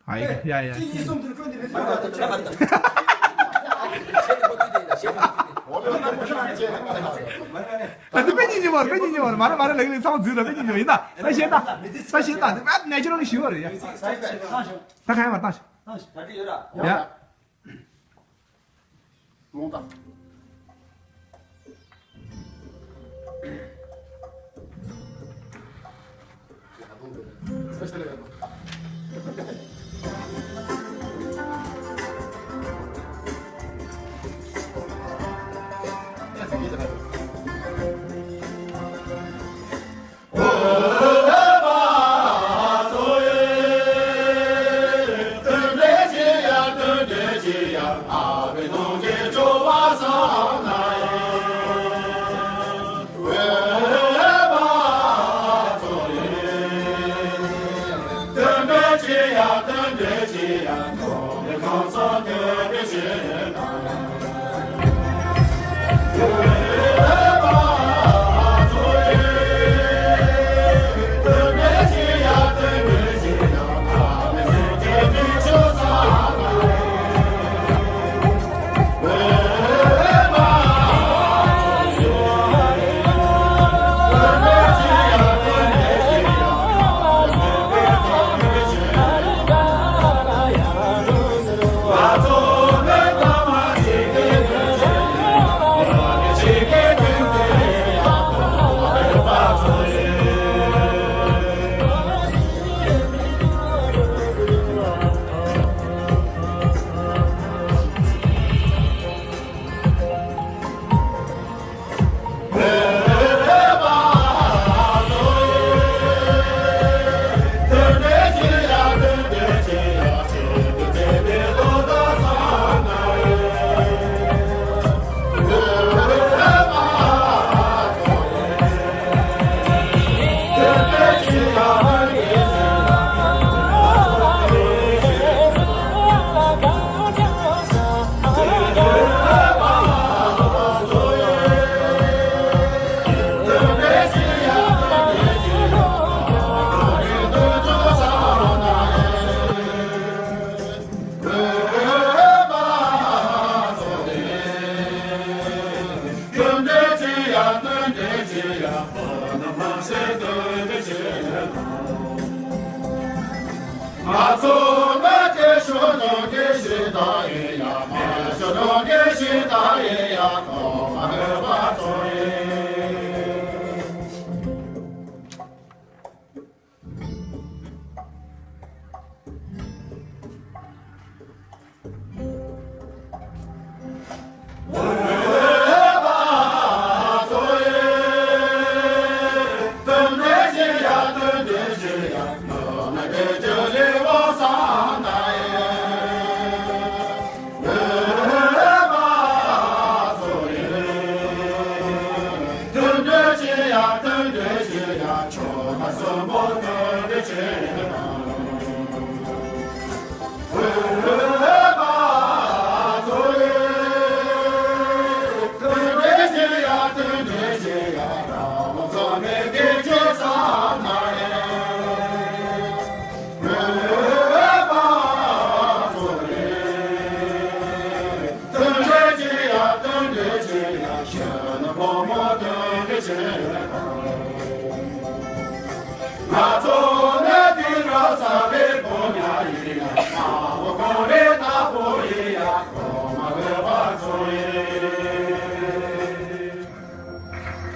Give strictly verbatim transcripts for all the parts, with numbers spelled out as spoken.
ཨ་ཡ་ཡ་ཡ། གཅིག་གཉིས་གསུམ་དུ་བཀོད་དེ་རེད། ད་དེ་པེ་ཉིན་ཉིན་མོར་པེ་ཉིན་ཉིན་མོར་མ་རེད་མ་རེད། ལག་ལེན་ཚང་མ་འཛུལ་ར། པེ་ཉིན་ཉིན་མོར་ཡིན་ད། ད་ཤེས་ད། ད་ཤེས་ད། དེ་པ་ནེ་ཅུ་རལ་ཞི་བ་རེད་ཡ། ད་ག་ཡ་མ་ད་ཤེས། ད་ག་ཡོད་ར། ཡ། ལོང་ད།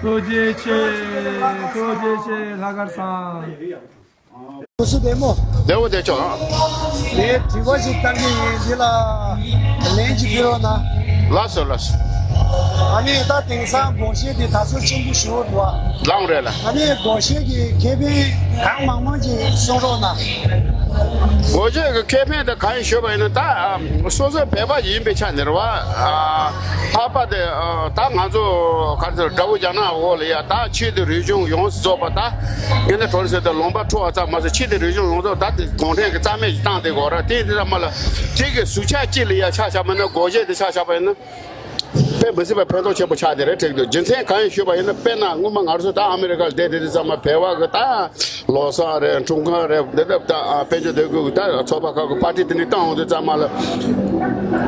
ཐུགས་རྗེ་ཆེ། ཐུགས་རྗེ་ཆེ་ལྷག་དཀར་སང་། སྐུ་གཟུགས་བདེ་མོ། བདེ་བོ་བདེ་ཆོག་ཨང་། ངས་དྲི་བ་ཞིག་བཏང་གི་ཡིན། འདི་ལ་ལན་ཅིག་ཕུལ་རོགས་གནང་། ལགས་སོ་ལགས་སོ། ཨ་ནི་ད་དེང་སང་སྒོར་གཞས་དེ་དར་སྲོལ་ཆེན་པོ་ཞིག་འདུག་བ། ལའང་རེད་ལ། ཨ་ནི་སྒོར་གཞས་ཀྱི་ཁེ་ཕན་གང་མང་མང་ཅིག་གསུང་རོགས་གནང་། སྒོར་གཞས་ཀྱི་ཁེ་ཕན་དེ་གང་ཡིན་ཞུས་པ་ཡིན་ན། ད་སོ་སོའི་བོད་པ་ཡིན་པའི་ཆ་ནས་རེད་བ། ཨ་ལྷག་པར་དུ་ད་ང་ཚོ་ག་རེ་ཟེར། དགྲ་བོ་རྒྱ་ནག་འོག་ལ་ཡ་ད་ཆོས་དང་རིག་གཞུང་ཡོངས་སུ་རྫོགས་པ། ད་ངས་ནི་གྲོ་ལ་ཟེར་ཏེ་ལུང་པ་འཁྲུག་པ་ཙམ་མ་ཟད། ཆོས་དང་རིག་གཞུང་ཡོངས་རྫོགས་ད་དེ་གུང་ཁྲན་གྱིས་རྩ་མེད་ཅིག་བཏང་བསྡད་ཀྱི་ཡོད་རེད། དེ་དེ་ཚང་མ་ལ་དེ་གི་ཟུར་ཆ་གཅིག་ལ་ཡ་ཆ་བཞག་པ་ཡིན་ན། སྒོར་གཞས་དེ་ཆ་བཞག་པ་ཡིན་ན། དཔེ་མི་སྲིད་པའི་ཕན་ཐོགས་ཆེན་པོ་ཆགས་བསྡད་རེད་དྲན་གྱི་འདུག་རྒྱུ་མཚན་གང་ཡིན་ཞུས་པ་ཡིན་ན། དཔེར་ན་སྔོན་མ་ང་ཚོ་ད་ཨ་མི་རི་ཀར་བསྡད་དེ་དུས་ཙམ་པ་བོད་པ་གི་ད་ལོ་གསར་རེད། འཁྲུངས་སྐར་རེད། འདི་འདྲ་ད་དཔལ་འབྱོར་སྡོད་དགོས་ཀྱི་ད་ཚོགས་པ་ཁག་གི་པར་ཏི་དེ་འདྲ་བཏང་འོང་དུས་ཙམ་པ་ལ།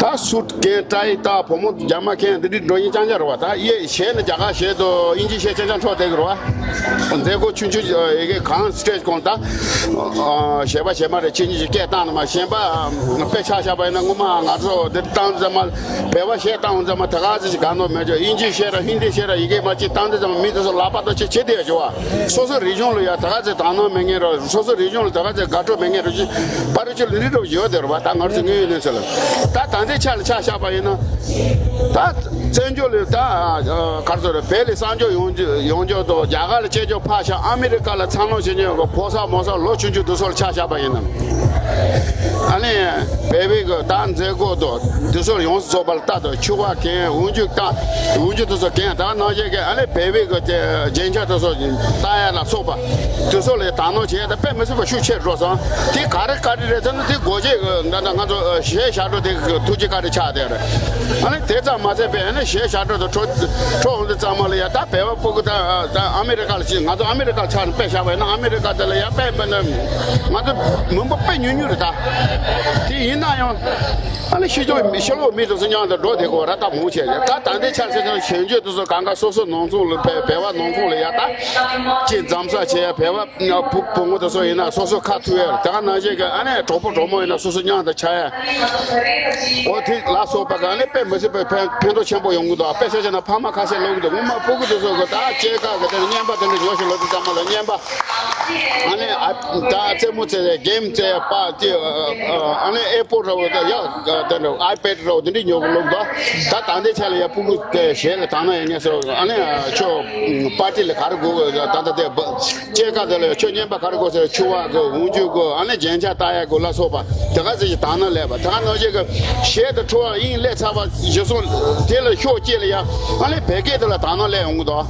ད་སུ་ཊི་གྱོན། ཊའི་བཏགས། བུ་མོ་རྒྱ་མ་གྱོན། འདི་འདྲའི་འགྲོ་མཁན་རྐྱང་རྐྱང་རེད་བ། ད་ཡེ་གཞས་ནི་རྒྱ་གར་གཞས་དང་དབྱིན་ཇིའི་གཞས་རྐྱང་རྐྱང་འཁྲབ་བསྡད་ཀྱི་རེད་བ། མཛད་སྒོ་ཆུང་ཆུང་ཡི་གེ་གང་སི་ཊེ་ཇི་གོང་ད་གཞས་པ་གཞས་མ་རེ་ཆེ་ཉིད་ཀྱི་སྐད་བཏང་ནས་མར། གཞན་པ་དཔེ་ཆ་བཞག་པ་ཡིན་ན་སྔོན་མ་ང་ཚོ་འདི་བཏང་ཙམ་པ། བོད་པ་གཞས་བཏང་འོང་ཙམ་པ་ད་ག་ཚོད་ཅིག་དགའ་སྣང་མེད་ཅོག་དབྱིན་ཇི་བཤད་ར་ཧིན་དི་བཤད་ར་ཡི་གེ་མ་གཅིག་བཏང་དུས་ཙམ་པ་མི་དེ་ཚོ་ལག་པ་ཐོག་ཆེ་ཆེ་དེ་ཡ་ཅོ་བ། སོ་སོ་རིག་གཞུང་ལ་ཡ་ད་ག་ཚོད་དག་སྣང་མེད་མཁན་རོ། སོ་སོ་རིག་གཞུང་ལ་ད་ག་ཚོད་དགའ་སྤྲོ་མེད་མཁན་རོ་ཅིག་པར་རི་ཅོ་ལི་རི་རོ་ཡོད་དེ་རོ་བ། ད་ང་ཚོ་དངོས་ཡོད་གནས་ཚུལ་ལ་ད་ད་ལྟའི་ཆ་ལ་ཆ་བཞག་པ་ཡིན་ན། ད་བཙན་བྱོལ་ལ་ད་ག་རེ་ཟེར་རེད། བོད་ལ་གསར་འབྱོར་ཡོང་རྒྱུ་ཡོང་རྒྱུ་དང་རྒྱ་གར་ལ་སྐྱེས་རྒྱུ་ཕར་བཞག་ཨ་མི་རི་ཀ་ལ་འཚར་ལོངས་བྱེད་མཁན་གྱི་ཕོ་གསར་མོ་གསར་ལོ་ཆུང་ཆུང་དེ་ཚོ་ལ་ཆ་བཞག་པ་ཡིན་ན། ཨ་ནི་བོད་པའི་གི་ད་མཛད་སྒོ་དང་དེ་ཚོ་ཡོངས་སུ་རྫོགས་པ་ལ་ལྟ་དང་། ཕྱུ་པ་གྱོན། འོག་འཇུག་བཏང་། འོག་འཇུག་དེ་ཚོ་གྱོན། ད་ནང་བཞིན་གྱི་ཨ་ནི་བོད་པའི་གི་རྒྱན་ཆ་དེ་ཚོ་བཏགས་ཡ་ལ་སོགས་པ་དེ་ཚོ་ལ་དག་སྣང་བྱེད་ཡ་ད་དཔེ་མི་སྲིད་པ་ཤུགས་ཆེར་འགྲོ་སོང་། དེ་ག་རེ་བཀའ་དྲིན་རེད་ཟེར་ན། དེ་སྒོ་འབྱེད་གི་ད་ད་ང་ཚོ་གཞས་ཞབས་བྲོ་དེ་གི་ཐུགས་རྗེ་བཀའ་དྲིན་ཆགས་བསྡད་རེད། ཨ་ནི་དེ་ཙམ་མ་ཟད་པའི་ཨ་ནི་གཞས་ཞབས་བྲོ་དང་འཁྲབ་འཁྲབ་འོང་དུས་ཙམ་པ་ལ་ཡ་ད་བོད་པ་སྤུ་གུ་ད་ད་ཨ་མི་རི་ཀ་ལ་ཕྱིན། ང་ཚོ་ཨ་མི་རི་ཀ་ལ་ཆ་ནས་དཔེ་བཞག་པ་ཡིན་ན། ཨ་མི་རི་ཀ་དེ་ལ་ཡ་དཔེ་དཔེར་ན་ང་ཚོ་མི་འབོར་དཔེ་ཉུང་ཉུང་རེད་ད། དེ་ཡིན་ན་ཡང་ཨ་ནི་ཕྱི་ཕྱོགས་ཕྱི་ལོགས་མི་དེ་ཚོ་མཉམ་དུ་འགྲོ་བསྡད་དགོས་ར། ད་མང་ཆེ་ཡ་ད་ད་ལྟའི་ཆར་ཟེར་ན་གཞོན་སྐྱེས་དེ་ཚོ་གང་ག་སོ་སོ་ནང་ཚོང་ལ་བོད་བོད་པ་ནང་ཁོངས་ལ་ཡ་ད་ཅི་འཛོམས་ས་བྱེད་ཡ། བོད་པ་བུ་བུ་མོ་དེ་ཚོ་ཡིན་ན་སོ་སོ་ཁ་ཐུག་ཡ། ད་ག་ནང་བཞིན་གྱི་ཨ་ནི་གྲོགས་པོ་གྲོགས་མོ་ཡིན་ན་སོ་སོ་མཉམ་དུ་ཆགས་ཡ། འོ་དེ་ལ་སོགས་པ་ག་ནི་དཔེ་མི་སྲིད་པའི་ཕན་ཕན་ཐོགས་ཆེན་པོ་ཡོང་གི་འདུག་དཔེ་ཆ་བཞག་ན་ཕ་མ་ཁ་ཤས་ལོག་གི་འདུག་སྔོན་མ་སྤུ་གུ་དེ་ཚོ་གི་ད་སྐྱེས་སྐར་གི་དེ་ནས་རྔན་པ་དེ་འདྲ་ཉོ་ཞིག་ལོག་དུས་ཙམ་པ་ལ་རྔན་པ། ཨ་ནི་ཨ་ད་རྩེད་མོ་རྩེ་ཡ། གེམ་རྩེ་ཡ། པ་དེ་ཨ་ནི་ཨེ་པོ་ར་བོ་ད་ཡ་དེ་འདྲ་ཨའི་པེ་ཌི་ར་བོ་དེ་འདྲ་ཉོ་གི་ལོག་འདུག་ད་ད་ལྟའི་ཆ་ལ་ཡ་སྤུ་གུ་དེ་གཞས་ལ་དག་སྣང་ཡོད་མཁན་ཚོ་ཨ་ནི་ཁྱོད་པར་ཊི་ལ་ག་རེ་དགོས་གི། ད་ལྟ་དེ་སྐྱེས་སྐར་དེ་ལ་ཁྱོད་རྔན་པ་ག་རེ་དགོས་ཟེར། ཕྱུ་པ་དགོས། འོག་འཇུག་དགོས། ཨ་ནི་རྒྱན་ཆ་བཏགས་ཡ་དགོས་ལ་སོགས་པ་དེ་ག་ཚོད་ཅིག་དག་སྣང་སླེབས་པ། དེ་ག་ནང་བཞིན་གྱི་གཞས་དང་འཁྲབ་པ་དབྱིངས་སླེབས་ཚར་བ་གཞི་བཟུང་དེ་ལ་ཤུགས་སྐྱེད་ལ་ཡ་ཨ་ནི་བོད་སྐད་དེ་ལ་དག་སྣང་སླེབས་ཡོང་གི་འདུག་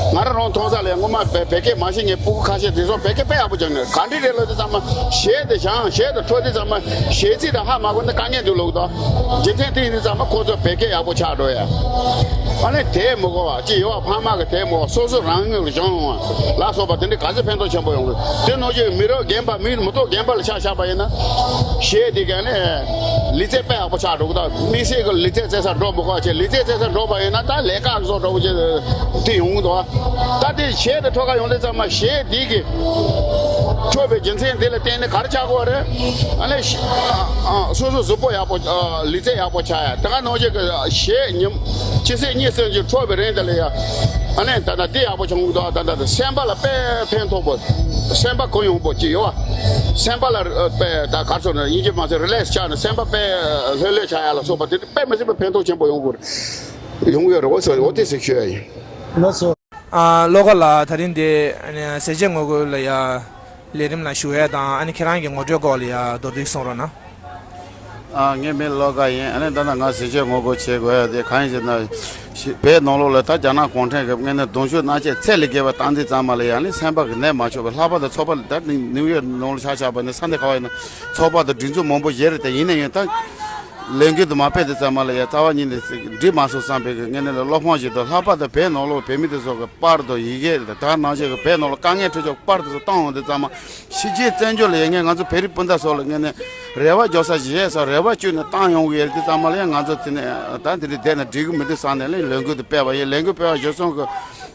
ང་རང་རང་མཐོང་ས་ལ་ཡ་སྔོན་མ་བོད་བོད་སྐད་མ་ཤེས་མཁན་སྤུ་གུ་ཁ་ཤས་དེ་ཚོ་བོད་སྐད་དཔེ་ཡག་པོ་སྦྱངས་ནས་ག་འདྲ་རེད་ལབ་དུས་ཙམ་པ། གཞས་དེ་བཞག་གཞས་དང་འཁྲབ་དུས་ཙམ་པ་གཞས་ཚིག་དང་ཧ་མ་གོ་ན་དཀའ་ངལ་འདུག་ལབ་གི་འདུག་རྒྱུ་མཚན་དེ་ཡིན་དུས་ཙམ་པ་ཁོ་ཚོ་བོད་སྐད་ཡག་པོ་ཆགས་འགྲོ་ཡ། ཨ་ནི་དེབ་མི་དགོས་པ་ཅིག་ཡོད་པ། ཕ་མ་གི་དེབ་མི་དགོས་པ། སོ་སོ་རང་ངོས་ལ་སྦྱོང་ཡོང་བ་ལ་སོགས་པ་དེ་འདྲ་ག་ཚོད་ཕན་ཐོགས་ཆེན་པོ་ཡོང་གི། དེ་ནང་བཞིན་མི་རབས་རྒན་པ་མི་མི་ཐོག་རྒན་པ་ལ་ཆ་བཞག་པ་ཡིན་ན། གཞས་དེ་ག་ནས་ལུས་རྩལ་དཔེ་ཡག་པོ་ཆགས་འགྲོ་གི་འདུག་དམིགས་བསལ་གྱི་ལུས་རྩལ་རྩེད་སར་འགྲོ་མི་དགོས་པ་བྱས། ལུས་རྩལ་རྩེད་སར་འགྲོ་བ་ཡིན་ན་ད་ལས་ཀ་བཟོ་འདྲ་བོ་ཅིག་དེ་ཡོང་གི་འདུག་ད་དེ་གཞས་དེ་འཁྲབ་ག་ཡོང་དུས་ཙམ་མ་གཞས་དེ་གི་འཁྲབ་པའི་རྒྱུ་མཚན་དེ་ལ་བརྟེན་ནས་ག་རེ་ཆགས་དགོས་རེད། ཨ་ནི་ཨ་ཨ་སོ་སོ་གཟུགས་པོ་ཡག་པོ། ཨ་ལུས་རྩལ་ཡག་པོ་ཆགས་ཡ། དེ་ག་ནང་བཞིན་གྱི་གཞས་ཉིན་ཕྱི་གསལ་གཉིད་སད་ཅིག་འཁྲབ་པའི་རིང་དེ་ལ་ཡ། ཨ་ནི་ད་ལྟ་འདི་ཡག་པོ་བྱུང་འདུག་ད་ལྟ་སེམས་པ་ལ་དཔེ་ཕན་ཐོགས་པོ། སེམས་པ་གུ་ཡངས་པོ་ཅིག་ཡོད་པ། སེམས་པ་ལ་ཨ་དཔེ་ད་ག་རེ་ཟེར་ན་དབྱིན་ཇི་མ་ཟེར་རི་ལེག་སི་ཆགས་ནས་སེམས་པ་དཔེ་ལྷོད་ལྷོད་ཆགས་ཡ་ལ་སོགས་པ་དེ་དཔེ་མི་སྲིད་པའི་ཕན་ཐོགས་ཆེན་པོ་ཡོང་གི་རེད། ཡོང་གི་ཡོད་རེད། འོ་ཟེར་འོ་དེ་ཟེར་ཞུ་ཡ་ཡིན། ལགས་སོ། ཨ་བློ་དགའ་ལགས། ད་རིང་འདི་ཨ་ནི་ཟས་བཅད་ངོ་རྒོལ་ལ་ཡ་ལས་རིམ་ལ་ཞུགས་ཡ་དང་། ཨ་ནི་ཁྱེད་རང་གི་ངོ་སྤྲོད་སྐོར་ལ་ཡ་མདོར་བསྡུས་གསུང་རོགས་གནང་། ཨ་ངའི་མིང་བློ་དགའ་ཡིན། ཨ་ནི་ད་ལྟ་ང་ཟས་བཅད་ངོ་རྒོལ་བྱེད་དགོས་ཡ་དེ་གང་ཡིན་ཟེར་ན། བོད་ནང་ལོགས་ལ་ད་རྒྱ་ནག་གུང་ཁྲན་གྱིས་དངོས་གནས་གདུང་ཤུགས་མནར་གཅོད་ཚད་ལས་བརྒལ་བ་བཏང་དུས་ཙམ་པ་ལ་ཡ་ནི་སེམས་པ་གི་ནད་མ་ཆོག་པའི་ལྷག་པར་དུ་ཚོགས་པ་ད་ནིའུ་ཡོག་ནང་ལ་ཆ་བཞག་པ་ནི་ས་གནས་ག་བ་ཡིན་ན་ཚོགས་པ་དང་སྒྲིག་འཛུགས་མང་པོ་ཞིག་རེད་དེ། ཡིན་ན་ཡང་ད་ལས་འགུལ་དུ་མ་སྤེལ་དུས་ཙམ་པ་ལ་ཡ་རྩ་བ་ཉིད་ནས་འགྲིག་མ་སོང་བསམ་པའི་གི་ངས་ནི་བློ་ཕམ་ཞིག་འདུག་ལྷག་པར་དུ་བོད་ནང་ལོགས་བོད་མི་དེ་ཚོ་གི་པར་དང་ཡི་གེ་དང་ད་ནང་བཞིན་གི་བོད་ནང་ལོགས་དཀའ་ངལ་འཕྲད་ཆོག་པར་དེ་ཚོ་བཏང་འོང་དུས་ཙམ་པ་ཕྱི་རྒྱལ་བཙན་བྱོལ་ལ་ཡོད་མཁན་ང་ཚོ་བོད་རིགས་སྤུན་ཟླ་ཚོ་ལ་ངས་ནི་རེ་བ་རྒྱག་ས་ཞིག་ཡོད་ས་རེ་བ་བཅོལ་ནས་བཏང་ཡོང་གི་ཡོད་དུས་ཙམ་པ་ལ་ཡང་ང་ཚོ་དེ་ནས་ད་འདི་འདྲ་བསྡད་ན་འགྲིག་གི་མི་འདུག་བསམ་ནས་ལས་ལས་འགུལ་དེ་སྤེལ་བ་ཡིན། ལས་འགུལ་སྤེལ་བ་གཞིར་བཟུང་གི་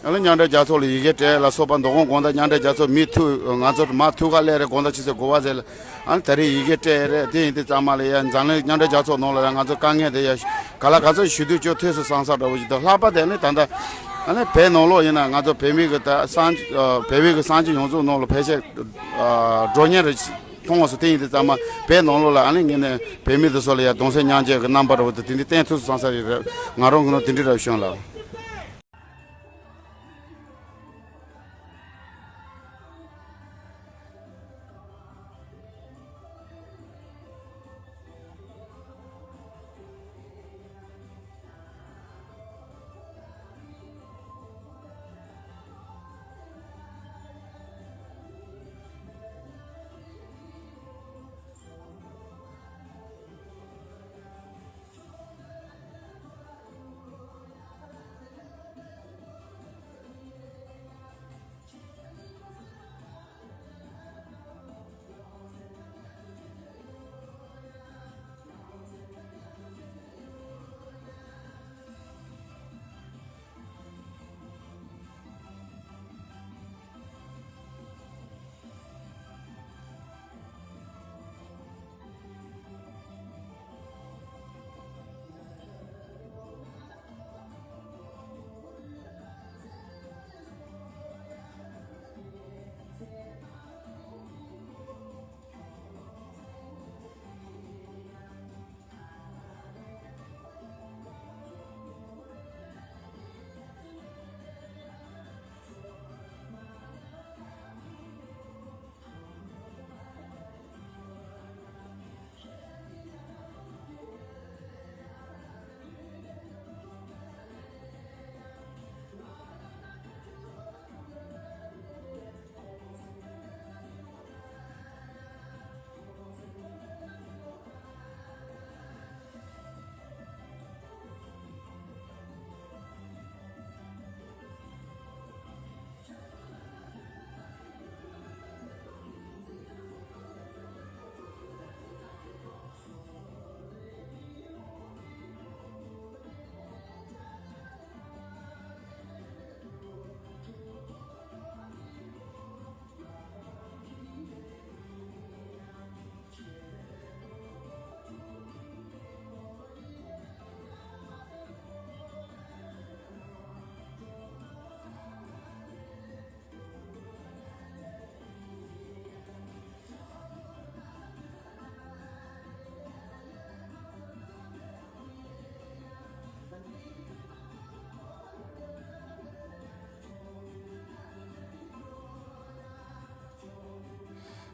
ཨ་ནི་མཉམ་འབྲེལ་རྒྱལ་ཚོགས་ལ་ཡི་གེ་སྤྲད་ལ་སོགས་པ་མདོ་དབུས་དགོང་དག་མཉམ་འབྲེལ་རྒྱལ་ཚོགས་མི་ཐུག་ང་ཚོ་མ་ཐུག་ག་སླེབས་རེད། དགོང་དག་ཕྱི་ཚེས་དགུ་པ་ཟེར་ལ། ཨ་ནི་ད་རེས་ཡི་གེ་སྤྲད་རེད། དེ་ཡིན་དུས་ཙམ་པ་ལ་ཡ་འཛམ་གླིང་མཉམ་འབྲེལ་རྒྱལ་ཚོགས་ནང་ལ་ཡ་ང་ཚོ་དཀའ་ངལ་དེ་ཡ་ག་ལ་ག་ཚོད་ཞུ་དུས་ཅོ་ཐོས་སུ་སང་ས་འདྲ་བོ་ཞིག་འདུག་ལྷག་པར་དེ་ནི་ད་ལྟ་ཨ་ནི་བོད་ནང་ལོགས་ཡིན་ན་ང་ཚོ་བོད་མི་གི་ད་གསང་བོད་མི་གི་གསང་སྤྱི་ཡོངས་རྫོགས་ནང་ལ་ཕལ་ཆེར་འགྲོ་ཉེན་རེ་མཐོང་བ་སོ། དེ་ཡིན་དུས་ཙམ་པ་བོད་ནང་ལོགས་ལ་ཨ་ནི་ངས་ནས་བོད་མི་དེ་ཚོ་ལ་ཡ་གདུང་སེམས་མཉམ་སྐྱེད་ཀྱི་རྣམ་པ་འདྲ་བོ་དེ་དེ་འདྲ་བསྟན་ཐུབ་སུ་སང་ས་ཞིག་རེད། ང་རང་གི་ནང་དེ་འདྲ་འདྲ་བོ་བྱུང་ལ།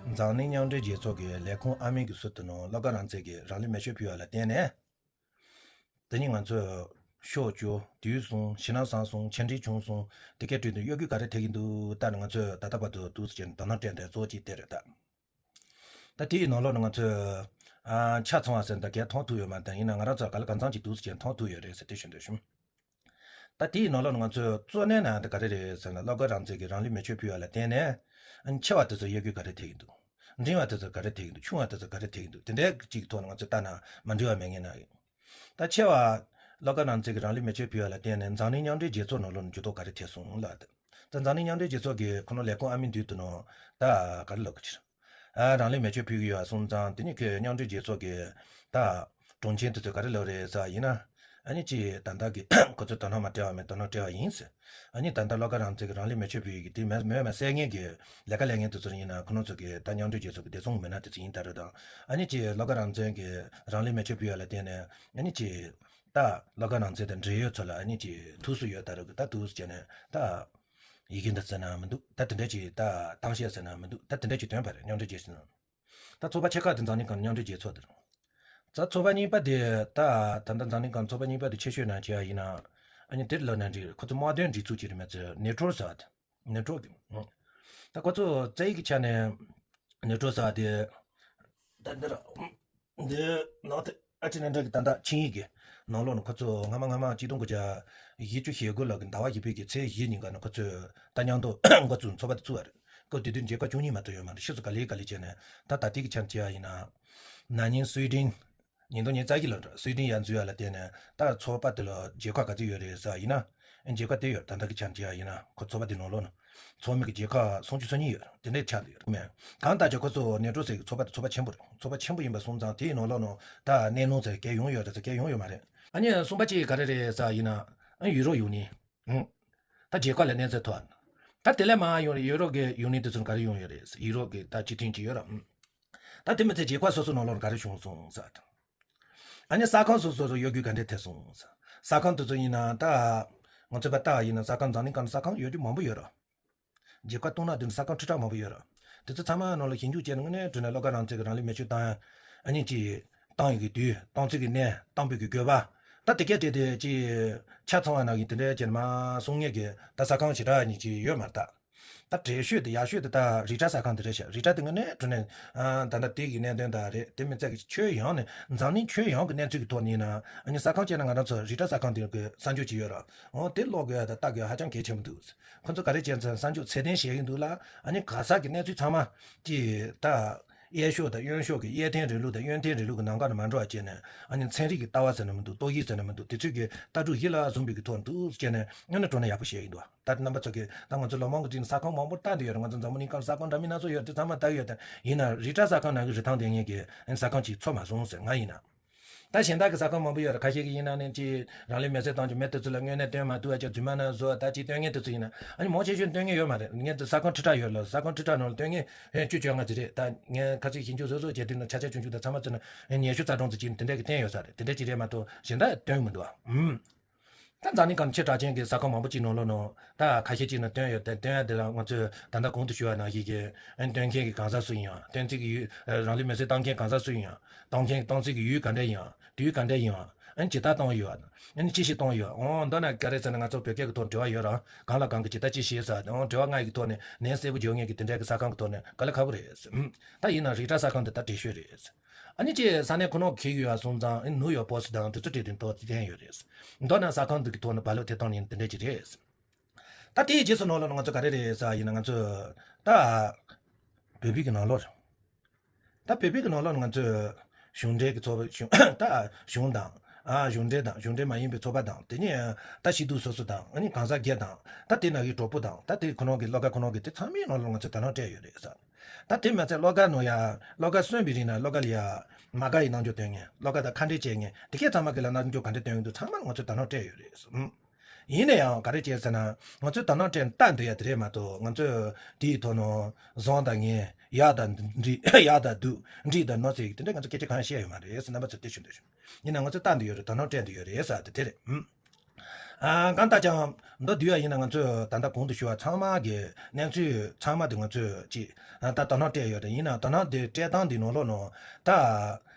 འཛམ་གླིང་མཉམ་འབྲེལ་རྒྱལ་ཚོགས་ཀྱི་ལས་ཁུངས་ཨ་མིན་གྱི་ཟུར་དུ་ནང་བློ་དགའ་རང་བཙན་གྱིས་རང་ལུས་མེ་མཆོད་ཕུལ་བ་ལ་བརྟེན་ནས། དེ་ཉིད་ང་ཚོས་ཤོག་བཅུ་དུས་གསུམ་ཞེད་སྣང་ཟ་སོང་ཆེ་འབྲིང་ཆུང་སོང་དེ་གའི་ཁྲོད་དུ་གཡོ་སྒྱུ་ག་རེ་ཐེབས་ཀྱི་འདུག་ལྟ་ནས་ང་ཚོས་ད་ལྟ་བར་དུ་འདུག་ཟེར་གྱི་དོ་སྣང་སྤྲད་འདོད་གཙོ་བོ་གཅིག་དེ་རེད་ད། ད་དེའི་ནང་ལོགས་ནས་ང་ཚོས་ཨ་ཆ་ཚང་བ་ཟེར་འདྲ་གས་མཐོང་ཐུབ་ཡོད་མ་རེད། ཡིན་ན་ང་རང་ཚོ་ག་ལ་གང་འཚམ་ཅིག་འདུག་ཟེར་གྱི་མཐོང་ཐུབ་ཡོད་རེད་ཟེར་དེ་ཞུ་འདོད་བྱུང་། ད་དེའི་ནང་ལོགས་ནས་ང་ཚོས་གཙོ་གནད་ནང་དེ་ག་རེ་རེད་ཟེར་ན། བློ་དགའ་རང་བཙན་གྱིས་རང་ལུས་མེ་མཆོད་ཕུལ་བ་ལ་བརྟེན་ནས་ཨ་ནི་ཆེ་བ་དེ་ཚོ་གཡོ་སྒྱུ་ག་རེ་ཐེབས་ཀྱི་འདུག་འབྲིང་བ་དེ་ཚོ་ག་རེ་ཐེབས་ཀྱི་འདུག་ཆུང་བ་དེ་ཚོ་ག་རེ་ཐེབས་ཀྱི་འདུག་དེ་འདྲའི་གཅིག་གི་ཐོག་ནས་ང་ཚོས་ལྟ་ན་མ་འགྲིག་པ་མེད་ངེས་ན་ཡོད། ད་ཆེ་བ་བློ་དགའ་རང་བཙན་གྱིས་རང་ལུས་མེ་མཆོད་ཕུལ་བ་ལ་བརྟེན་ནས་འཛམ་གླིང་མཉམ་འབྲེལ་རྒྱལ་ཚོགས་ནང་ལོགས་ནས་འགྱུར་ལྡོག་ག་རེ་ཐེབས་སོང་ལབ་དེ། ད་འཛམ་གླིང་མཉམ་འབྲེལ་རྒྱལ་ཚོགས་ཀྱི་ཁོ་ནོ་ལས་ཁུངས་ཨ་མིན་འདུས་དུ་ནོ་ད་ག་རེ་ལབ་དགོས་ཕྱིར། ཨ་རང་ལུས་མེ་མཆོད་ཕུལ་གྱི་ཡོད་སོང་ཙང་དེ་ནི་ཁོས་མཉམ་འབྲེལ་རྒྱལ་ཚོགས་ཀྱི་ད་དྲུང་ཆེ་དེ་ཚོས་ག་རེ་ལབ་རེད་ཟེར་བ་ཡིན་ན། ཨ་ནི་ཅི་ད་ལྟ་གི་ཁོ་ཚོས་དོ་སྣང་མ་སྤྲད་པ་མིན་དོ་སྣང་སྤྲད་པ་ཡིན་ཟེར། ཨ་ནི་ད་ལྟ་བློ་དགའ་རང་བཙན་གྱིས་རང་ལུས་མེ་མཆོད་ཕུལ་ཡི་གི་དེ་མེད་མེད་མ་གསལ་ངེས་ཀྱི་ལས་ཀ་ལས་མཁན་དེ་ཚོར་ཡིན་ན་ཁོ་རང་ཚོ་གི་ད་མཉམ་འབྲེལ་རྒྱལ་ཚོགས་ཀྱི་བདེ་སྲུང་མི་སྣ་དེ་ཚོ་ཡིན་ད་རེད་དང་། ཨ་ནི་ཅི་བློ་དགའ་རང་བཙན་གྱིས་རང་ལུས་མེ་མཆོད་ཕུལ་ཡ་ལ་བརྟེན་ནས་ཨ་ནི་ཅི་ད་བློ་དགའ་རང་བཙན་དང་འབྲེལ་ཡོད་ཚོ་ལ་ཨ་ནི་ཅི་ཐུགས་སུ་ཡོད་ད་རེད་གི་ད་ཐུགས་སུ་བྱས་ནས་ད། ཡི་གེ་འདི་ཟེར་ན་མི་འདུག་ད་དེ་འདྲ་ཅིག་ད་གཏམ་བཤད་ཟེར་ན་མི་འདུག་ད་དེ་འདྲ་ཅིག་སྟོན་པ་རེད། མཉམ་འབྲེལ་རྒྱལ་ཚོགས་ནང་། ད་ཚོགས་པ་ཆེ་ཁག་དེ་འཛམ་གླིང་སྒང་མཉམ་འབྲེལ་རྒྱལ་ཚོགས་དེ་རེད། ད་ཚོགས་པ་གཉིས་པ་དེ་ད་ད་ལྟ་འཛམ་གླིང་སྒང་ཚོགས་པ་གཉིས་པ་དེ་ཆེ་ཤོས་ནང་བྱས་པ་ཡིན་ན། ཨ་ནི་དེར་ལབ་ན་འགྲིག་རེད། ཁོ་ཚོ་དམག་དོན་སྒྲིག་འཛུགས་ཅིག་རེད་མ་ཚད་ནེ་ཊོ་ཟེར་བ་དེ། ནེ་ཊོ་གི། ད་ཁོ་ཚོ་རྩ་ཡིག་གི་ཆ་ནས་ནེ་ཊོ་ཟེར་བ་དེ། ད་འདི་ར། འདི་ནང་དེ་ཨ་ཅི་ནན་ཏྲ་གི་ད་ལྟ་ཆིངས་ཡིག་གི་ནང་ལོགས་ནས་ཁོ་ཚོ་སྔ་མ་སྔ་མ་གཅིག་སྟོང་དགུ་བརྒྱ་བཞི་བཅུ་ཞེ་དགུ་ལོ་གི་ཟླ་བ་བཞི་པའི་གི་ཚེས་བཞི་ཉིན་ཀ་ནས་ཁོ་ཚོས་ད་མཉམ་དུ་འགོ་བཙུགས་ཚོགས་པ་དེ་བཙུགས་པ་རེད། སྐབས་དེ་དུས་མཇལ་ཁ་བཅུ་གཉིས་མ་གཏོགས་ཡོད་མ་རེད། ཕྱིས་སུ་ག་ལེ་ག་ལེ་བྱས་ནས་ད་ད་ལྟའི་གི་ཆ་ནས་བྱས་པ་ཡིན་ན། ན་ནིང་སུའི་ཌེན། ཉིས་སྟོང་ཉི་ཤུ་རྩ་བཞི་ལོ་འདྲ་སུའི་ཌེན་ཡར་འཛུལ་ཡ་ལ་བརྟེན་ནས་ད་ཚོགས་པ་དེ་ལ་མཇལ་ཁ་ག་ཚོད་ཡོད་རེད་ཟེར་བ་ཡིན་ན། མཇལ་ཁ་དེ་ཡོད་ད་ལྟ་གི་ཆ་ནས་བྱས་པ་ཡིན་ན་ཁོ་ཚོགས་པ་དེ་ནང་ལོགས་ནས། ཚོགས་མི་གི་མཇལ་ཁ་སུམ་ཅུ་སོ་གཉིས་ཡོད་རེད། དེ་འདྲའི་ཆགས་བསྡད་ཡོད་རེད་མེད། གང་ལྟར་ཀྱང་ཁོ་ཚོ་ནེ་ཊོ་ཟེར་གི་ཚོགས་པ་དེ་ཚོགས་པ་ཆེན་པོ་རེད། ཚོགས་པ་ཆེན་པོ་ཡིན་པ་སོང་ཙང་དེའི་ནང་ལོགས་ནང་ད་གནས་ནོར་ཟེར་གལ་ཡོང་ཡོད་རེད་ཟེར་གལ་ཡོང་ཡོད་མ་རེད། ཨ་ནི་གསུམ་པ་གཅིག་ག་རེ་རེད་ཟེར་ཡིན་ན། ཨ་ཡུ་རོབ་ཡུ་ནི་ཡན། ཨང་། ད་མཇལ་ཁ་ལ་གནས་ཚད་ཐོབ། ད་དེ་ལས་མང་ཡོང་རེད། ཡུ་རོབ་ཀྱི་ཡུ་ནི་དེ་ཚོ་ག་རེ་ཡོང་ཡོད་རེད། ཡུ་རོབ་ཀྱི་ད་སྤྱི་མཐུན་གྱི་ཡོད་ར། ཨང་། ད་དེ་མི་ཚད་མཇལ་ཁ་སོ་སོ་ནང་ལོགས་ག་རེ་བྱུང་སོང་ཟེར། ཨ་ནི་ས་ཁང་སོ་སོ་རུ་གཡོ་སྒྱུ་ག་འདྲས་ཐེབས་སོང་ཟེར། ས་ཁང་དེ་ཚོ་ཡིན་ན་ད། ང་ཚོ་པ་ལྟ་ཡིན་ན་ས་ཁང་འཛམ་གླིང་སྒང་ས་ཁང་ཡོད་རྒྱུ་མང་པོ་ཡོད་ར། མཇལ་ཁ་གཏོང་ན་དེ་ནི་ས་ཁང་ཁྲི་ཕྲག་མང་པོ་ཡོད་ར། དེ་ཚོ་ཚང་མ་ནང་ལ་ཞིབ་འཇུག་བྱས་ནས་དངོས་གནས་དྲང་གནས་བློ་དགའ་རང་བཙན་གྱི་རང་ལུས་མེ་མཆོད་བཏང་ཡ། ཨ་ནི་ཅི། བཏང་ཡོད་ཀྱི་དུས་བཏང་ཚུལ་གྱི་གནས་བཏང་པའི་གི་དགོས་པ། ད་དེ་སྐད་དེ་དེ་ཅི། ཆ་ཚང་བ་ནང་གི་དེ་འདྲའི་བྱས་ནས་མ་གསུང་མཁན་གྱི་ད་ས་ཁང་ཞེ་དྲག་ཉིད་ཅི་ཡོད་མ་རེད་ད། ད་གྲས་ཤོས་དེ་ཡག་ཤོས་དེ་ད་རི་ཊ་ས་ཁང་དེ་རེད་ཤག་རི་ཊ་དེ་དངོས་གནས་དྲང་གནས་ཨ་ད་ལྟ་དེ་གི་གནད་དོན་ད་རེད། དེ་མི་ཚད་ཀྱི་ཁྱོན་ཡོངས་ནས་འཛམ་གླིང་ཁྱོན་ཡོངས་ཀྱི་གནས་ཚུལ་གྱི་ཐོག་ནས་ཡིན་ན་ཨ་ནི་ས་ཁང་བྱས་ན་ང་རང་ཚོ་རི་ཊ་ས་ཁང་དེ་གི་གསར་འགྱུར་ཅིག་ཡོད་ར། འོ་དེ་ཀློག་དགོས་ཡ་ད་ལྟ་དགོས་ཡ་ཧ་ཅང་གལ་ཆེན་པོ་འདུག་ཁོ་ཚོ་ག་རེ་བྱས་ཚེ་གསར་འགྱུར་ཚད་ལྡན་བཤད་ཀྱི་འདུག་ལ། ཨ་ནི་ག་ས་གི་གནས་ཚུལ་ཚང་མ་ཀྱི་ད་གཡས་ཕྱོགས་དང་གཡོན་ཕྱོགས་ཀྱི་གཡས་འཐེན་རིང་ལུགས་དང་གཡོན་འཐེན་རིང་ལུགས་ཀྱི་ནང་ཁ་ནས་མ་འགྲོ་བ་བྱས་ནས་ཨ་ནི་ཚན་རིག་གི་ལྟ་བ་ཟེར་ན་མི་འདུག་རྟོག་ཞིབ་ཟེར་ན་མི་འདུག་དེ་ཚོས་ཀྱི་ལྟ་གྲུབ་གཞི་ལ་བཟུང་བའི་གི་ཐོག་འདུག་བྱས་ནས་དངོས་གནས་དྲང་གནས་ཡག་པོ་བཤད་ཀྱི་འདུག་ད་རྣམ་པ་ཚོ་གི་ད་ང་ཚོ་ལོ་མང་གི་རིང་ས་ཁང་མང་པོ་བལྟ་འདི་ཡོད་རེད། ང་ཚོ་འཛམ་བུ་གླིང་སྒང་ས་ཁང་འདྲ་མིན་སྣ་ཚོགས་ཡོད་དེ་ཚང་མ་བལྟ་གི་ཡོད་དེ་ཡིན་ན་རི་ཊ་ས་ཁང་ནང་གི་རི་ཐང་ལྡན་མཁན་གྱི་ས་ཁང་ཅིག་ཚོར་མ་སོང་ཟེར་ང་ཡིན་ན། ད་གཞན་དག་གི་ས་ཁང་མང་པོ་ཡོད་རེད། ཁ་ཤས་ཀྱི་ཡིན་ན་ནི་ཅི་རང་ལུས་མེ་བསྲེགས་བཏང་རྒྱུ་མེད་དེ་ཚོ་ལ་དངོས་གནས་སྟོན་མ་ཐུབ་ཨ་ཅག་རྫུན་མ་ན་བཟོ་ད་ཅི་སྟོན་མཁན་དེ་ཚོ་ཡིན་ན་ཨ་ནི་མང་ཆེ་ཤོས་སྟོན་མཁན་ཡོད་མ་རེད། ངས་འདི་ས་ཁང་ཁྲི་ཕྲག་ཡོད་ལ་ས་ཁང་ཁྲི་ཕྲག་ནང་ལ་སྟོན་མཁན་ཧེ་བཅུ་བཅོ་ལྔ་ཙམ་རེད། ད་ངས་ཁ་ཚིག་ཞིབ་འཇུག་བཟོ་བཟོ་བྱས་དུས་ན་ཆ་ཆ་ཆུང་ཆུང་དང་ཚང་མ་ཚོ་ན་ཉི་ཤུ་རྩ་གྲངས་ཙམ་ཅིག་དེ་འདྲས་ཀྱི་བསྟན་ཡོད་ས་རེད། དེ་འདྲས་ཅིག་རེད་མ་གཏོགས་གཞན་དག་སྟོན་མི་འདུག་ཨ། ཨུམ། ད་འཛམ་གླིང་སྒང་ཆེས་གྲགས་ཅན་གྱི་ས་ཁང་མང་པོ་ཅིག་ནང་ལོགས་ནང་ད་ཁ་ཤས་ཅིག་ནང་སྟོན་ཡོད་དེ་སྟོན་ཡ་དེ་ལ་ང་ཚོས་ད་ལྟ་གོང་དུ་ཞུས་པ་ནང་བཞིན་གྱི་ཨ་ནི་སྟོན་མཁན་གྱི་གང་ཟག་སུ་ཡིན་ཡང་སྟོན་ཚིག་གི་ཡུལ་རང་ལུས་མེ་བསྲེགས་བཏང་མཁན་གང་ཟག་སུ་ཡིན་ཡང་བཏང་མཁན་བཏང་ཚིག་གི་ཡུལ་ག་འདྲ་ཡིན་ཡང་དུས་ག་འདྲ་ཡིན་ཡང་ཨ་ནི་ཇི་ལྟར་བཏང་ཡོད་ཨ་ནི་ཅི་ཞིག་བཏང་ཡོད་འོང་མདོར་ན་ག་རེ་ཟེར་ན་ང་ཚོ་བོད་སྐད་ཀྱི་ཐོག་འབྲེལ་བ་ཡོད་ར་གང་ལ་གང་གི་ཇི་ལྟར་ཅི་ཞིག་ཟེར་འོང་འབྲེལ་བ་ལྔ་ཡི་གི་ཐོག་ནས་ནན་གསལ་པོ་བརྗོད་མཁན་གྱི་དེ་འདྲ་གི་ས་ཁང་གི་ཐོག་ནས་ག་ལ་ཁ་པོ་རེད། ད་ཡིན་ན་རི་ཊ་ས་ཁང་འདི་ད་བྲེལ་ཤོས་རེད། ཨ་ནི་ཅེས་ས་གནས་ཁོ་ནོ་གི་ཡོད་སོང་ཙང་ནུ་ཡོག་པོ་སི་དང་དེ་ཚོ་བྲིས་ཏེ་ཏོག་ཙི་བསྟན་ཡོད་རེད། མདོར་ན་ས་ཁང་འདི་གི་ཐོག་ནས་བ་ལོ་དེ་བཏང་ཡིན་དེ་འདྲ་ཅིག་རེད། ད་དེའི་རྗེས་སུ་ནང་ལོགས་ང་ཚོ་ག་རེ་རེད་ཟེར་ཡིན་ན་ང་ཚོ་ད་བོད་པའི་གི་ནང་ལོགས་ད་བོད་པའི་གི་ནང་ལོགས་ང་ཚོ་གཞུང་འབྲེལ་གི་ཚོགས་པ་གཞུང་ད་གཞུང་དང་ཨ་གཞུང་འབྲེལ་དང་གཞུང་འབྲེལ་མ་ཡིན་པའི་ཚོགས་པ་དང་དེ་ནས་ད་སྐྱིད་སྡུག་སོ་སོ་དང་ཨ་ནི་གང་ཟག་སྒེར་དང་ད་དེ་ནང་གི་གྲོགས་པོ་དང་ད་དེ་ཁོ་ནོ་གི་བློ་དགའ་ཁོ་ནོ་གི་དེ་ཚང་མའི་ནང་ལོགས་ང་ཚོ་དོ་སྣང་སྤྲད་ཡོད་རེད་ཟེར། ད་དེ་མ་ཚད་བློ་དགའ་ནོ་ཡ་བློ་དགའ་གསོན་པའི་རིང་ན་བློ་དགའ་ལ་ཡ་མ་དགའ་ཡི་རྣམ་འགྱུར་སྟོན་མཁན་བློ་དགའ་དང་ཁ་འབྲལ་བྱེད་མཁན་དེ་གས་ཚང་མ་གི་ལ་རྣམ་འགྱུར་ག་འདྲ་སྟོན་གི་འདུག་ཚང་མ་ང་ཚོས་དོ་སྣང་སྤྲད་ཡོད་རེད། ཨུམ། ཡིན་ན་ཡང་ག་རེ་བྱས་ཟེར་ན་ང་ཚོས་དོ་སྣང་སྤྲད་ནས་ལྟ་འདོད་ཡ་དེ་རེད་མ་གཏོགས་ང་ཚོས་དེའི་ཐོག་ནས་བཟང་དང་ངན་ཡག་དང་འགྲིག་ཡག་དང་སྡུག་འགྲིག་དང་གནོད་ཟེར་གི་དེ་འདྲ་ང་ཚོ་སྐད་ཆ་གང་ཡང་བཤད་ཡོད་མ་རེད་ཟེར་རྣམ་པ་ཚོས་དེ་ཞུ་འདོད་བྱུང་། ཡིན་ན་ང་ཚོས་ལྟ་འདོད་ཡོད་རེད་དོ་སྣང་སྤྲད་འདོད་ཡོད་རེད་ཟེར་དེ་དེ་རེད། ཨུམ། ཨ་གང་ལྟར་ཀྱང་མདོར་བསྡུས་པ་ཡིན་ན། ང་ཚོས་ད་ལྟ་གོང་དུ་ཞུས་པ་ཚང་མ་གི་གནས་ཚུལ་ཚང་མ་དེ་ང་ཚོས་ཅིག་ཨ་ད་དོ་སྣང་སྤྲད་ཡོད་རེད། ཡིན་ནའང་དོ་སྣང་དེ་སྤྲད་སྟངས་དེ་ནང་ལོགས་ནང་ད་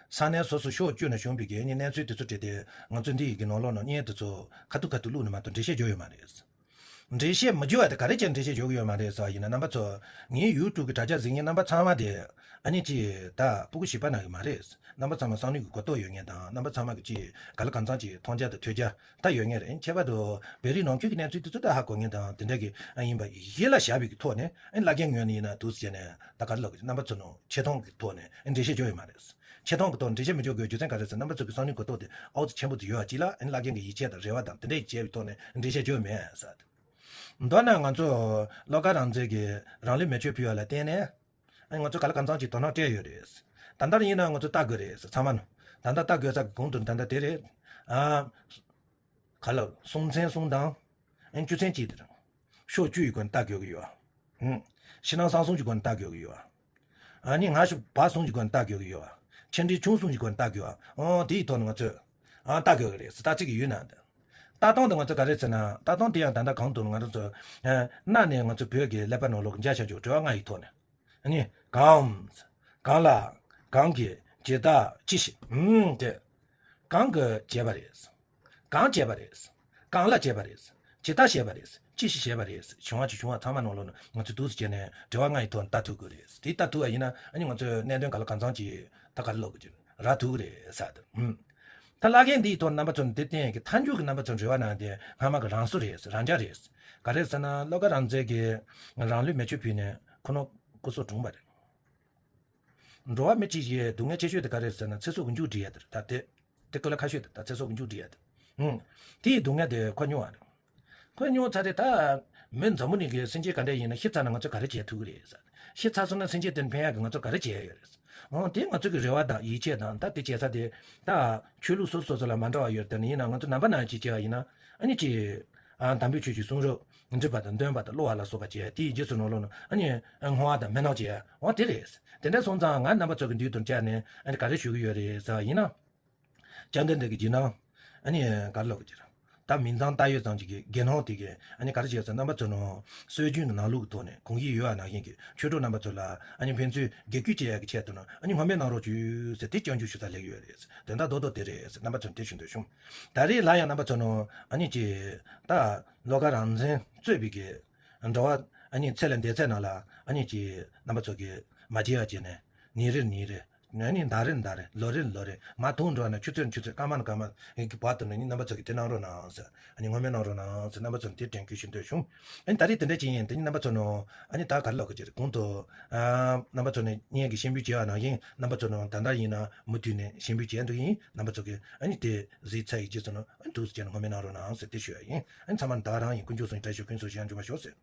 ས་གནས་སོ་སོ་ཕྱོགས་བཅུ་ནས་བྱུང་བའི་གི་ཨ་ནི་གནས་ཚུལ་དེ་ཚོ་སྤྲད་དེ། ང་ཚོས་འདི་ཡི་གི་ནང་ལོགས་ནང་བརྙན་དེ་ཚོ་ཁ་ཐུག་ཁ་ཐུག་བླུགས་ནས་མ་གཏོགས་འགྲེལ་བཤད་བརྗོད་ཡོད་མ་རེད། འགྲེལ་བཤད་མི་བརྗོད་པ་དེ་ག་རེ་བྱས་འགྲེལ་བཤད་བརྗོད་ཀྱི་ཡོད་མ་རེད་ཟེར་བ་ཡིན་ན། རྣམ་པ་ཚོ་ངའི་ཡུ་ཊུབ་གི་དྲ་རྒྱ་གཟིགས་མཁན་རྣམ་པ་ཚང་མ་དེ་ཨ་ནི་ཅིག་ད་ཕྲུ་གུ་བྱིས་པ་ནང་གི་མ་རེད། རྣམ་པ་ཚང་མ་བསམ་བློའི་གི་གོ་རྟོགས་ཡོད་མཁན་དང་། རྣམ་པ་ཚང་མ་གི་ཅིག་ག་ལ་གང་འཚམ་ཅིག་མཐོང་རྒྱ་དང་ཐོས་རྒྱ་ད་ཡོད་མཁན་རེད། ཁྱད་པར་དུ་བོད་རིགས་ནང་ཁུལ་གྱི་གནས་ཚུལ་དེ་ཚོ་ད་ཧ་གོ་མཁན་དང་དེ་འདྲ་གི་ཨ་ཡིན་པ་གཞི་ལ་བཞག་པའི་གི་ཐོག་ནས། ཨ་ནི་བླ་རྒན་ངོས་ནས་ཡིན་ན་འདུག་སེ་བྱས་ནས་ད་ག་རེ་ལབ་དགོས། རྣམ་པ་ཚོ་ནང་ཆེ་མཐོང་གི་ཐོག་ནས་ཨ་ནི་འགྲེལ་བཤད་བརྗོད་ཡོད་མ་རེད། ཆེ་མཐོང་གི་ཐོག་འགྲེལ་བཤད་མི་བརྗོད་དགོས་རྒྱུ་མཚན་ག་རེ་ཟེར་ན། རྣམ་པ་ཚོ་གི་བསམ་བློའི་གོ་རྟོགས་དེ་ཨའུ་ཚོ་ཆེན་པོ་ཚོ་ཡོད་པ་ཅིག་ལ་ཨ་ནི་བླ་རྒན་གྱིས་ཡིད་ཆེས་དང་རེ་བ་དང་དེ་འདྲ་ཡིད་ཆེས་པའི་ཐོག་ནས་འགྲེལ་བཤད་བརྗོད་མེད་ཟེར། མདོར་ན་ང་ཚོ་བློ་དགའ་རང་བཙན་གྱི་རང་ལུས་མེ་མཆོད་ཕུལ་བ་ལ་བརྟེན་ནས། ཨ་ནི་ང་ཚོ་ག་ལ་གང་འཚམ་ཅིག་དོ་སྣང་སྤྲད་ཡོད་རེད། ད་ལྟ་ཡིན་ན་ང་ཚོ་ལྟ་དགོས་རེད། ཚང་མ་ནང་ད་ལྟ་ལྟ་དགོས་ས་གི་གོང་དུ་ད་ལྟ་དེ་རེད། ཨ་ག་ལ་སྲོང་བཙན་གསུམ་དང་། ཨ་ནི་བཅུ་ཚན་གཅིག་དེ་རེད། ཕྱོགས་བཅུ་ཡི་སྒོ་ནས་ལྟ་དགོས་ཀྱི་ཡོད། ཧུམ། ཕྱི་ནང་གསང་གསུམ་གྱི་སྒོ་ནས་ལྟ་དགོས་ཀྱི་ཡོད། ཨ་ནི་ང་ཤི་བ་གསུམ་གྱི་སྒོ་ནས་ལྟ་དགོས་ཀྱི་ཡོད། ཆེ་འབྲིང་ཆུང་གསུམ་གྱི་སྒོ་ནས་ལྟ་དགོས་པ། ཨོ་དེ་ཡི་ཐོག་ནས་ང་ཚོས་ཨ་ལྟ་དགོས་ཀྱི་རེད་ཟེར། ལྟ་ཚིག་གི་ཡུལ་ན་འདི། ལྟ་སྟངས་དེ་ང་ཚོ་ག་རེ་ཟེར་ན། ལྟ་སྟངས་དེ་ཡང་ད་ལྟ་གོང་དུ་ང་རང་ཚོ་ཨ་གནའ་ནས་ང་ཚོ་བོད་ཀྱི་ཀླད་པ་ནང་ལོགས་འཇགས་བཞག་རྒྱུ་དྲི་བ་ལྔ་ཡི་ཐོག་ནས། ཨ་ནི་གང་། གང་ལ། གང་གིས། ཇི་ལྟར། ཅི་ཞིག་ཨུམ་དེ། གང་གིས་བྱས་པ་རེད། གང་བྱས་པ་རེད། གང་ལ་བྱས་པ་རེད། ཇི་ལྟར་བྱས་པ་རེད། ཅི་ཞིག་བྱས་པ་རེད། བྱུང་བ་ཅིག་བྱུང་བ་ཚང་མ་ནང་ལོགས་ནས་ང་ཚོས་འདུག་སེ་བྱས་ནས་དྲི་བ་ལྔ་ཡི་ཐོག་ནས་ལྟ་ཐུབ་དགོས་རེད། དེ་ལྟ་ཐུབ་པ་ཡིན་ན་ཨ་ནི་ང་ཚོས་གནད་དོན་ག་ལ་གང་འཚམ་ཅིག་ད་ག་རེ་ལབ་དགོས་ཀྱི་རེད། རག་ཐུབ་ཀྱི་རེད་ཟེར་དུས། ཧུམ། ད་བླ་རྒན་འདིའི་ཐོག་རྣམ་པ་ཚོ་ནས་དེ་བསྟན་གྱི་མཐའ་མཇུག་གི་རྣམ་པ་ཚོ་རེ་བ་གནང་དེ་སྔ་མ་གི་རང་བཟོ་རེད། རང་འཇགས་རེད། ག་རེ་ཟེར་ན་བློ་དགའ་རང་བཙན་གྱིས་རང་ལུས་མེ་མཆོད་ཕུལ་ནས་ཁོ་ནོ་སྐུ་སྲོག་བྲོངས་པ་རེད། འགྲོ་བ་མི་གཅིག་གི་སྡུག་བསྔལ་ཆེ་ཤོས་དེ་ག་རེ་ཟེར་ན་ཚེ་སྲོག་གི་མཇུག་སྒྲིལ་ཡ་དེ་རེད། ད་དེ་དེ་ཀོ་ལ་ཁ་ཤོས་དེ་ད་ཚེ་སྲོག་གི་མཇུག་སྒྲིལ་ཡ་དེ། ཧུམ། དེའི་སྡུག་བསྔལ་དེ་ཁོ་མྱོང་བ་རེད། ཁོས་མྱོང་ཚར་དེ་ད་མི་འཛམ་བུ་གླིང་གི་སེམས་ཅན་ག་འདྲ་ཡིན་ན་ཤི་ཚར་ན་ང་ཚོས་ག་རེ་བྱེད་ཐུབ་ཀྱི་རེད་ཟེར། ཤི་ཚར་སོང་ན་སེམས་ཅན་དེ་ཕན་ཡག་གི་ང་ཚོས་ག་རེ་བྱེད་ཡ་ཡོད་རེད། འོ་དེ་ང་ཚོ་གི་རེ་བ་དང་ཡིད་ཆེས་དང་ད་དེ་བྱེད་ས་དེ་ད་ཆོས་ལུགས་སོ་སོ་སོ་ལ་མ་འདྲ་བ་ཡོད་དེ་ནི་ཡིན་ན་ང་ཚོ་རྣམ་པ་སྣ་ཚོགས་བྱས་པ་ཡིན་ན་ཨ་ནི་ཅི། ཨ་དམ་པའི་ཆོས་ཀྱི་གསུང་རབ་འདྲིས་པ་དང་འདོན་པ་དང་གླུ་བ་ལ་སོགས་པ་བྱས་དེའི་རྗེས་སུ་ནང་ལོགས་ནང་ཨ་ནི་བསྔོ་བ་དང་སྨོན་ལམ་བྱས། འོ་དེ་རེད། དེ་འདྲ་སོང་ཙང་ང་རྣམ་པ་ཚོ་གི་མདུན་དུ་བཅར་ནས་ཨ་ནི་ག་རེ་ཞུ་གི་ཡོད་རེད་ཟེར་བ་ཡིན་ན། བཅོམ་ལྡན་འདས་ཀྱི་རྗེས་གནང་། ཨ་ནི་ག་རེ་ལབ་དགོས་ཀྱི་རེད། ད་མིང་ཙམ་བཏགས་ཡོད་ཙམ་ཅིག་གི་དགེ་སློང་དེ་གིས་ཨ་ནི་ག་རེ་བྱས་ཟེར་རྣམ་པ་ཚོ་ནང་སྲོལ་རྒྱུན་གྱི་ནང་ལུགས་ཀྱི་ཐོག་ནས་གོང་བཞིན་ཡོད་པ་ནང་བཞིན་གྱི་ཆོས་གྲོགས་རྣམ་པ་ཚོ་ལ་ཨ་ནི་ཕན་ཚུན་བགེགས་སྐྱོབ་བྱེད་ཡག་གི་ཆེད་དུ་ནང་ཨ་ནི་སྔོན་སྨོན་གནང་རོགས་བྱོས་ཟེར་དེ་སྐྱོན་བརྗོད་ཞུ་ས་སླེབས་ཡོད་རེད། དོན་དག་རྡོག་རྡོག་དེ་རེད་ཟེར་རྣམ་པ་ཚོ་ནས་དེ་ཞུ་འདོད་བྱུང་། ད་རེས་ལ་ཡང་རྣམ་པ་ཚོ་ནང་ཨ་ནི་ཅིག་ད་བློ་དགའ་རང་བཙན་གཙོས་པའི་གི་འགྲོ་བ་ཨ་ནི་ཚེ་ལས་འདས་ཚད་ནང་ལ་ཨ་ནི་ཅིག་རྣམ་པ་ཚོ་གིས་མ་བརྗེད་པ་བྱས་ནས་ཉིན་རེར་ཉིན་རེར། ཨ་ནི་ཟླ་རེར་ཟླ་རེར། ལོ་རེར་ལོ་རེར། མ་མཐོང་འགྲོ་ན་ཆུ་ཚོད་ཆུ་ཚོད། སྐར་མ་ན་སྐར་མ་གི་བར་དུ་ནི་རྣམ་པ་ཚོ་གིས་དེ་གནང་རོགས་གནང་ཟེར། ཨ་ནི་སྔོན་སྨོན་གནང་རོགས་གནང་ཟེར་རྣམ་པ་ཚོ་ནས་དེ་དྲན་སྐུལ་ཞུ་འདོད་བྱུང་། ཨ་ནི་ད་རེས་དེ་འདྲ་ཅིག་ཡིན། དེ་ནི་རྣམ་པ་ཚོ་ནང་ཨ་ནི་ད་ག་རེ་ལབ་དགོས་ཀྱི་རེད། གོང་དུ་ཨ་རྣམ་པ་ཚོ་ནས་སྙན་གྱི་སྤྱན་འབུལ་བྱས་པ་ནང་བཞིན་རྣམ་པ་ཚོ་ནང་ད་ལྟ་ཡིན་ན་མུ་མཐུད་ནས་སྤྱན་འབུལ་བྱས་འདུག་ཡིན། རྣམ་པ་ཚོ་གིས་ཨ་ནི་དེ་གཟིགས་ཚར་ཡི་རྗེས་སུ་ནང་ཨ་ནི་འདུག་སེ་བྱས་ནས་སྔོན་སྨོན་གནང་རོགས་གནང་ཟེར་དེ་ཞུ་ཡ་ཡིན། ཨ་ནི་ཚང་མ་ནས་ད་ག་རང་ཡིན། དཀོན་མཆོག་གསུམ་གྱི་བཀྲ་ཤིས་ཕུན་སུམ་ཚོགས་ཤིང་འབྱུང་བར་ཤོག་ཟེར།